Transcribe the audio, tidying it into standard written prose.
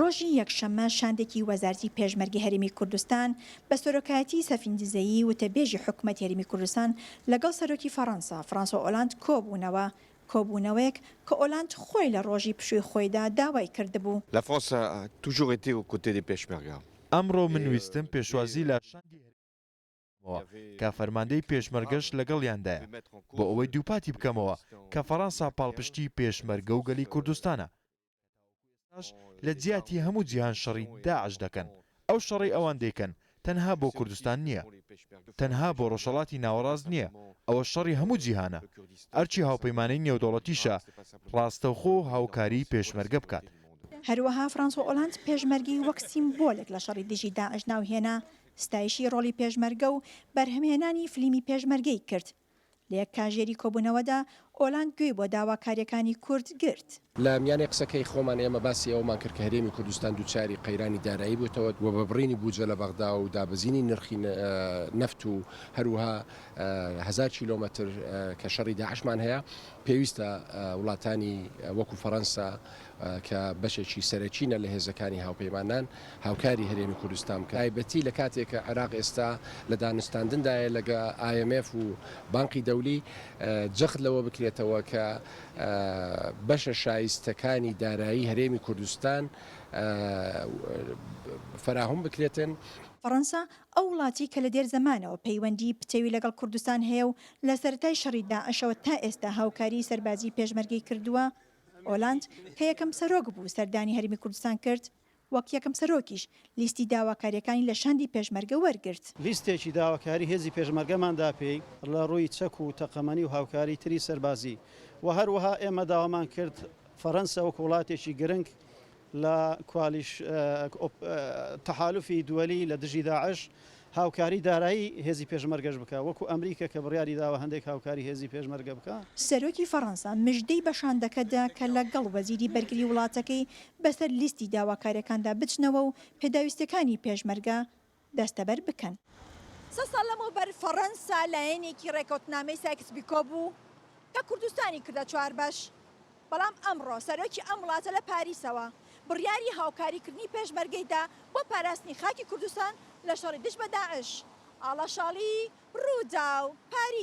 ڕۆژی یەکشەممە شاندێکی وەزارەتی پێشمەرگەی هەرێمی کوردستان بە سەرۆکایەتی سەفین دزەیی وتەبێژی حکومەتی هەرێمی کوردستان لەگەڵ سەرۆکی فەڕەنسا فرانسۆ ئۆلاند کۆبوونەوە، کۆبوونەوەیەک کە ئۆلاند خۆی لە ڕۆژی پشووی خۆیدا داوای کردبوو. La France a toujours été aux côtés des Peshmerga. ئەمڕۆ من ویستم پێشوازی لە شاندی هەرێمی بکەمەوە کە فەرماندەی پێشمەرگەش لەگەڵیاندایە، بۆ ئەوەی دووپاتی بکەمەوە کە فەڕەنسا پاڵپشتی پێشمەرگە و گەلی کوردستانە، کە تاوەکو ئێستاش لە جیاتی هەموو جیهان شەڕی داعش دەکەن، ئەو شەڕەی ئەوان دەیکەن تەنها بۆ کوردستان نییە، تەنها بۆ ڕۆژهەڵاتی ناوەڕاست نییە، ئەوە شەڕی هەموو جیهانە، ئەرکی هاوپەیمانانی نێودەوڵەتیشە ڕاستەوخۆ هاوکاریی پێشمەرگە بکات. هەروەها فرانسۆ ئۆلاند پێشمەرگەی وەک سیمبۆلێک لە شەڕی دژی داعش ناوهێنا، ستایشی ڕۆڵی پێشمەرگە و بەرهەمهێنانی فلیمی پێشمەرگەی کرد. لە یەک کاژێری کۆبوونەوەدا ئۆلاند گوێی بۆ داواکارییەکانی کورد گرت. لە میانەی قسەکەی خۆمان ئێمە باسی ئەوەمان کرد کە هەرێمی کوردستان دووچاری قەیرانی دارایی بووتەوە و بە بڕینی بوجە لە بەغدا و دابەزینی نرخی نەفت و هەروەها هەزار کیلۆمەتر کە شەڕی داعشمان هەیە پێویستە وڵاتانی وەکو فەرەنسا کە بەشێکی سەرەکینە لە هێزەکانی هاوپەیمانان هاوکاری هەرێمی کوردستان بکەن، تایبەتی لە کاتێک کە عێراق ئێستا لە دانوستاندندایە لەگە IMF و بانقی دەولی، جەخت لەوە بکرێتەوە کە بەشە شایستەکانی دارایی هەرێمی کوردستان فەراهوم بکرێتن. فەڕەنسا ئەو وڵاتەی کە لە دێر زەمانەوە پەیوەندیی پتەوی لەگەڵ کوردستان هەیە و لە سەرەتای شەڕی داعشەوە تا ئێستا هاوکاریی سەربازیی پێشمەرگەی کردووە، ئۆلاند کە یەکەم سەرۆک بوو سەردانی هەرێمی کوردستان کرد، وەک یەکەم سەرۆکیش لیستی داواکارییەکانی لە شاندی پێشمەرگە وەرگرت. لیستێکی داواکاری هێزی پێشمەرگەمان دا پێی لە ڕووی چەک و تەقەمەنی و هاوکاری تری سەربازی و هەروەها ئێمە داوامان کرد فەرەنسا وەکو وڵاتێکی گرنگ لە کوالیش تەحالوفی دووەلی لە دژی داعش هاوکاری دارایی هێزی پێشمەرگەش بکا وەکو ئەمریکا کە بڕیاری داوە هەندێک هاوکاری هێزی پێشمەرگە بکا. سەرۆکی فەڕەنسا مژدەی بە شاندەکە دا کە لەگەڵ وەزیری بەرگری وڵاتەکەی بەسەر لیستی داواکارییەکاندا بچنەوە و پێداویستییەکانی پێشمەرگە دەستەبەر بکەن. سە ساڵ لەمەوبەر فەڕەنسا لایەنێکی ڕێکەوتنامەی سایکس بیکۆ بوو کە کوردستانی کردە چوار بەش، بەڵام ئەمڕۆ سەرۆکی ئەم وڵاتە لە پاریسەوە بڕیاری هاوکاریکردنی پێشمەرگەی دا بۆ پاراستنی خاکی کوردستان لە شەڕی دژ بە داعش. ئاڵا شاڵی، رووداو، پاریس.